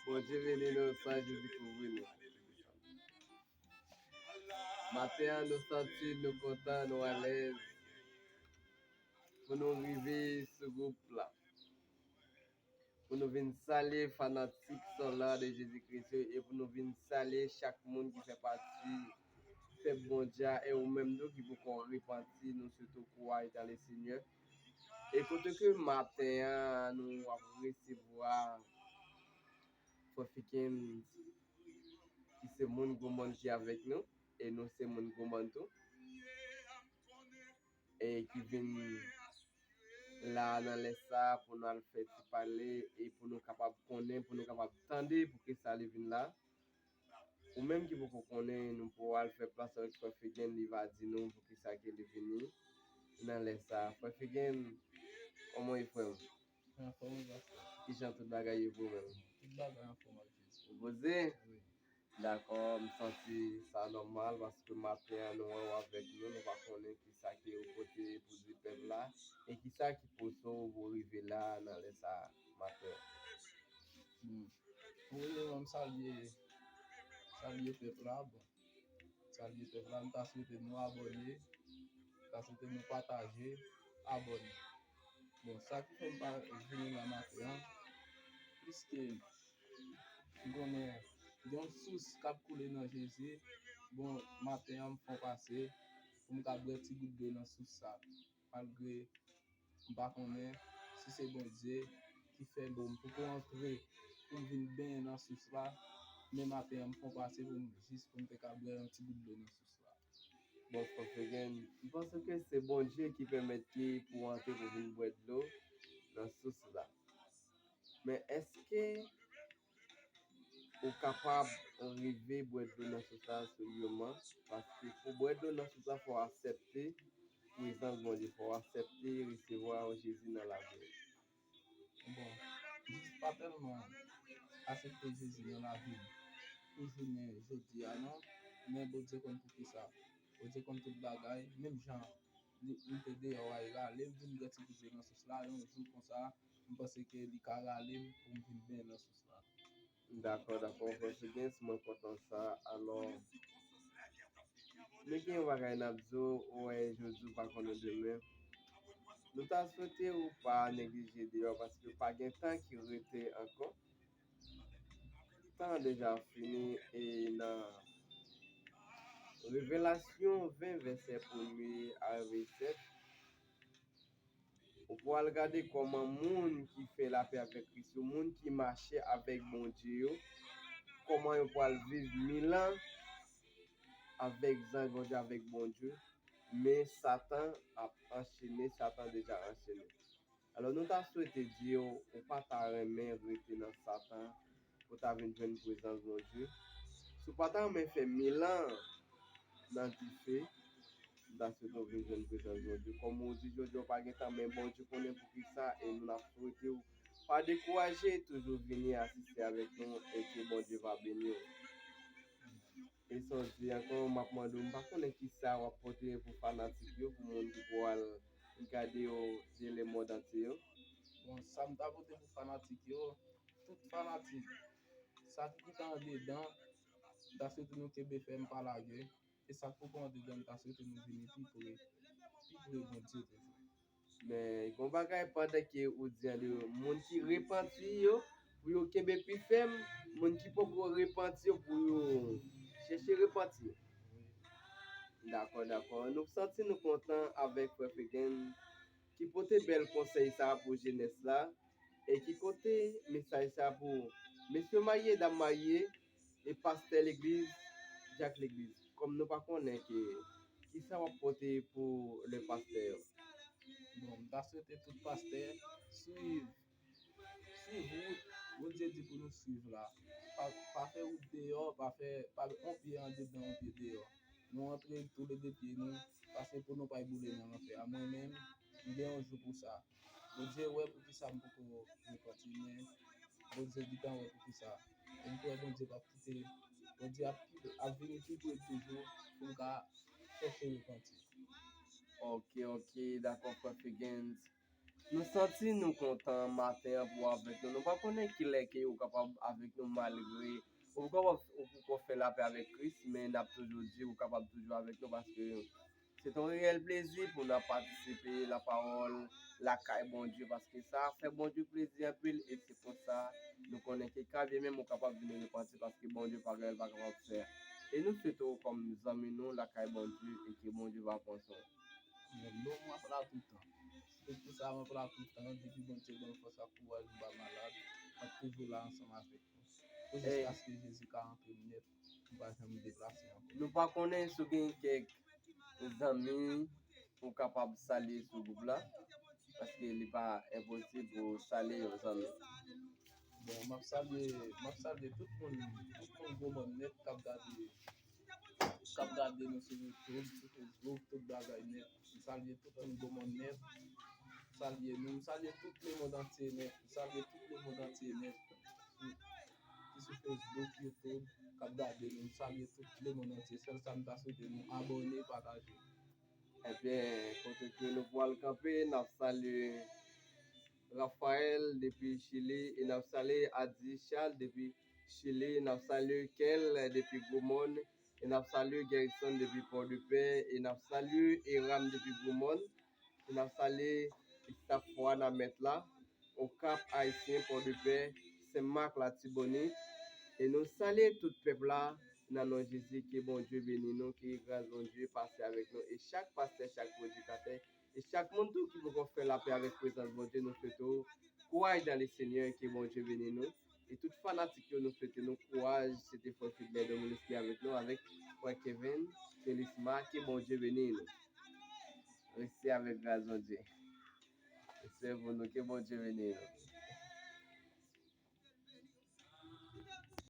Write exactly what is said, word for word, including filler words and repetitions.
Bondye beni nou, san Jezi kouvri nou. Maten an, nou santi nou kontan, nou alèz pou nou rive sou gwoup la. Pou nou vin salye fanatik Soldat de Jésus-Christ yo e pou nou vin salye chak moun ki fè pati pèp Bondye a e ou menm tou ki poko repanti, nou swete w kouraj dans le Seigneur. E kote ke maten an nou ap resevwa Frè Fikens, ki se moun Gwomòn ki avèk nou, e nou se moun Gwomòn tou, e ki vin la nan lè sa a pou nou al fè ti pale e pou nou kapab konnen, pou nou kapab tande poukisa li vin la. Ou menm ki poko konnen, nou pou al fè plas avèk Frè Figen, li va di nou poukisa ke li vini nan lè sa a. Frè Figen, kòman w ye, frè m? Anfòm, pastè. Kijan tout bagay ye pou ou menm? Tout bagay anfòm ak Jezi. Ou poze? Wi. Dakò, m santi sa nòmal paske maten an nou wè w avèk nou, nou pa konnen kisa ke ou pote pou di pèp la e kisa ki pouse w pou w rive la nan lè sa a maten an. Hmm. Premyèman, m salye, salye pèp la, bon. Salye pèp la, m ta swete nou abòne, m ta swete nou pataje, abòne. Bon, sa ki fè m pa vini la maten an, piske m konnen gen yon sous k ap koule nan Jezi. Bon, maten an, m fè w pase pou m ka bwè ti gout dlo nan sous sa. Malgre m pa konnen si se Bondye ki fè, bon, m poko antre pou m vin benyen nan sous la, men maten an, m fè w pase pou m, jis pou m te ka bwè yon ti gout dlo nan sous la. Bon, Frè Fegen, m panse ke se Bondye ki pèmèt ke pou w antre pou vin bwè dlo nan sous la. Men èske ou kapab rive bwè dlo nan sous la seryeman? Paske pou bwè dlo nan sous la, fò w aksepte prezans Bondye, fò w aksepte resevwa Jezi nan lavi w. Bon, jis pa tèlman aksepte Jezi nan lavi m pou jounen jodi a non, men Bondye konn poukisa. Bondye konn tout bagay, menm jan li, li te deyò a, li rale m vin bwè ti gout dlo nan sous la, yon jou konsa, m panse ke li ka rale m pou m vin benyen nan sous la. Dakò, dakò, Frè Figens, mwen kontan sa. Alò, nou gen yon bagay n ap di w, ou wè jodi w pa konnen demen. Nou ta swete ou pa neglije deyò paske pa gen tan ki rete ankò. Tan an deja fini e nan Revelasyon ven, vèsè premye a rive sèt, ou pral gade kòman moun ki fè lapè avèk Kris yo, moun ki mache avèk Bondye yo, kòman yo pral viv mil an avèk zanj Bondye, avèk Bondye, men Satan ap anchene, Satan deja anchene. Alò, nou ta swete di w, ou pa ta renmen rete nan Satan pou ta vin jwenn prezans Bondye. Si w pa ta renmen fè mil an nan dife, m ta swete w vin jwenn prezans Bondye. Kòm ou di jodi a, w pa gen tan, men Bondye konnen poukisa, e nou n ap swete w pa dekouraje, toujou vini asiste avèk nou, e ke Bondye va beni w. E sa w di ankò, m ap mande w, m pa konnen kisa w ap pote pou fanatik yo, pou moun ki pral gade yo de lemond antye yo. Bon, sa m ta pote pou fanatik yo, tout fanatik, sa ki gentan andedan, m ta swete nou kenbe fèm, pa lage. E sa k poko andedan, m ta swete nou vini pi pre, pi pre Bondye toujou. Men, gon bagay pandan ke ou di an de moun ki repanti yo, pou yo kenbe pi fèm, moun ki poko repanti yo, pou yo chèche repanti. Dakò, dakò. Nou santi nou kontan avèk Frè Fegen ki pote bèl konsèy sa a pou jenès la e ki pote mesaj sa a pou mesye marye, dam marye e pastè legliz, dyak legliz. Kòm nou pa konnen ke kisa w ap pote pou lè pastè yo. Bon, m ta swete tout pastè swiv, swiv wout Bondye di pou nou swiv la. Pa, pa fè wout deyò, pa fè, pa on pye andedan, on pye deyò. Nou antre toulede pye nou, pase pou nou pa boule nan lanfè a. Mwen menm, m gen yon jou pou sa. Bondye wè poukisa m poko repanti, men Bondye gentan wè poukisa. E m kwè Bondye p ap kite, Bondye ap, ap vini pi pre toujou pou m ka chèche repanti. Ok, ok, dakò, Frè Figens. Nou santi nou kontan maten an pou w avèk nou. Nou pa konnen kilè ke ou kapab avèk nou malgre ou poko, ou poko fè lapè avèk Kris, men n ap toujou di ou kapab toujou avèk nou paske se yon reyèl plezi pou n ap patisipe lapawòl lakay Bondye paske sa fè Bondye plezi anpil e se konsa nou konnen ke kabyen menm ou kapab vin repanti paske Bondye pa gen anyen l pa kapab fè. E nou swete w kòm zanmi nou lakay Bondye e ke Bondye va pran swen w. Men non, m ap la toutan. Se pou sa m ap la toutan. Depi Bondye ban m fòs ak kouraj, m pa malad, m ap toujou la ansanm avèk nou. Pou jiskaske Jezi ka antre m nèt, m pa janm deplase ankò. Nou pa konnen si w gen kèk zanmi ou kapab salye sou gwoup la, paske li pa enposib pou w salye yon zanmi. Bon, m ap salye, m ap salye tout moun, tout moun Gwomòn nèt k ap gade k ap gade nou sou YouTube, sou Facebook, tout bagay nèt. M salye tout moun Gwomòn nèt. M salye nou, m salye tout lemonn antye nèt. M salye tout lemonn antye nèt. Ki sou Facebook, YouTube, k ap gade nou. M salye tout lemonn antye. Sèl sa m ta swete nou abòne, pataje. Ebyen, kote ke nou pral kanpe, n ap salye Raphaël depi Chili e n ap salye Adi Charles depi Chili, n ap salye Kel depi Gwomòn e n ap salye Gerson depi Pòdepè e n ap salye Eram depi Gwomòn e n ap salye estaf Fwa nan Mèt la, Okap Ayisyen, Pòdepè, Senmak, Latibonit e nou salye tout pèp la nan non Jezi, ke Bondye beni nou, ke gras Bondye pase avèk nou e chak pastè, chak predikatè e chak moun tou ki poko fè lapè avèk prezans Bondye, nou swete w courage dans le Seigneur, ke Bondye beni nou. E tout fanatik yo, nou swete nou kouraj. Se te Frè Fidlè Dominiski avèk nou, avèk Frè Kevin Felisma, ke Bondye beni nou. Reste avèk gras Bondye. Reste pou nou, ke Bondye beni nou.